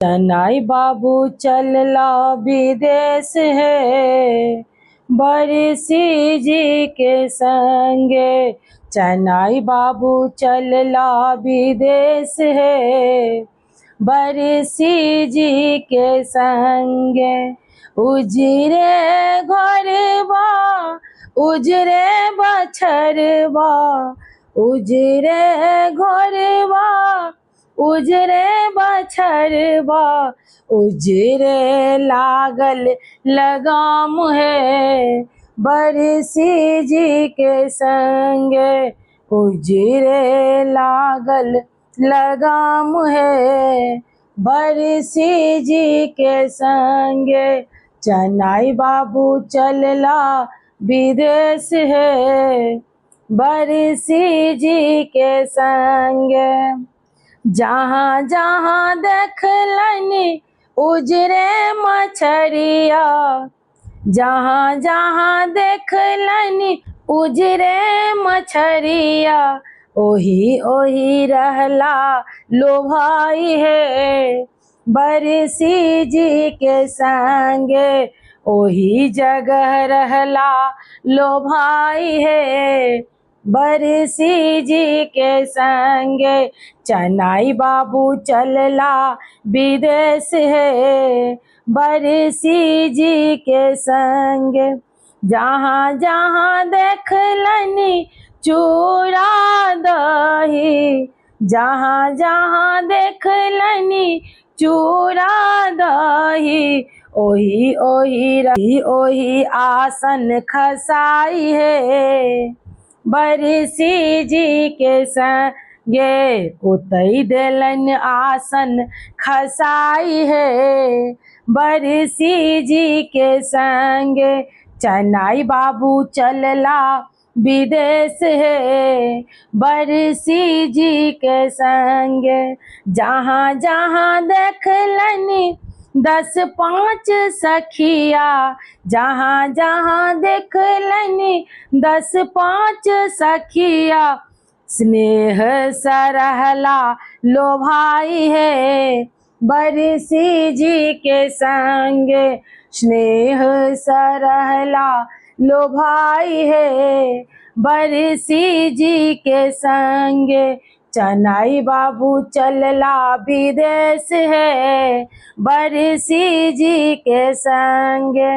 चनाई बाबू चलला विदेश हे, बरसी जी के संगे। चनाई बाबू चलला विदेश हे, बरसी जी के संगे। उजरे घरबा उजरे बछरबा, उजरे घरबा उजरे बछरबा, उजरे लागल लगाम है, बरसी जी के संगे। उजरे लागल लगाम है, बरसी जी के संगे। चनाई बाबू चलला विदेश है, बरसी जी के संगे। जहाँ जहाँ देखलनि उजरे मछरिया, जहाँ जहाँ देखलनि उजरे मछरिया, ओही ओही रहला लोभाई हे, बरसी जी के संगे। ओही जगह रहला लोभाई हे, बरसी जी के संगे। चनाई बाबू चलला विदेश हे, बरसी जी के संगे। जहाँ जहाँ देखलनि चूड़ा दही, जहाँ जहाँ देखलनि चूड़ा दही, ओही ओही रही ओही आसन खसाई हे, बरसी जी के संगे। ओतहि देलनि आसन खसाई हे, बरसी जी के संगे। चनाई बाबू चलला विदेश हे, बरसी जी के संगे। जहाँ जहाँ देखलनि 10 5 सखिया, जहाँ जहाँ देखलनि 10 5 सखिया, स्नेह सरहला लोभाई हे, बरसी जी के संगे। स्नेह सरहला लोभाई हे, बरसी जी के संगे। चनाई बाबू चलला विदेश है, बरसी जी के संगे।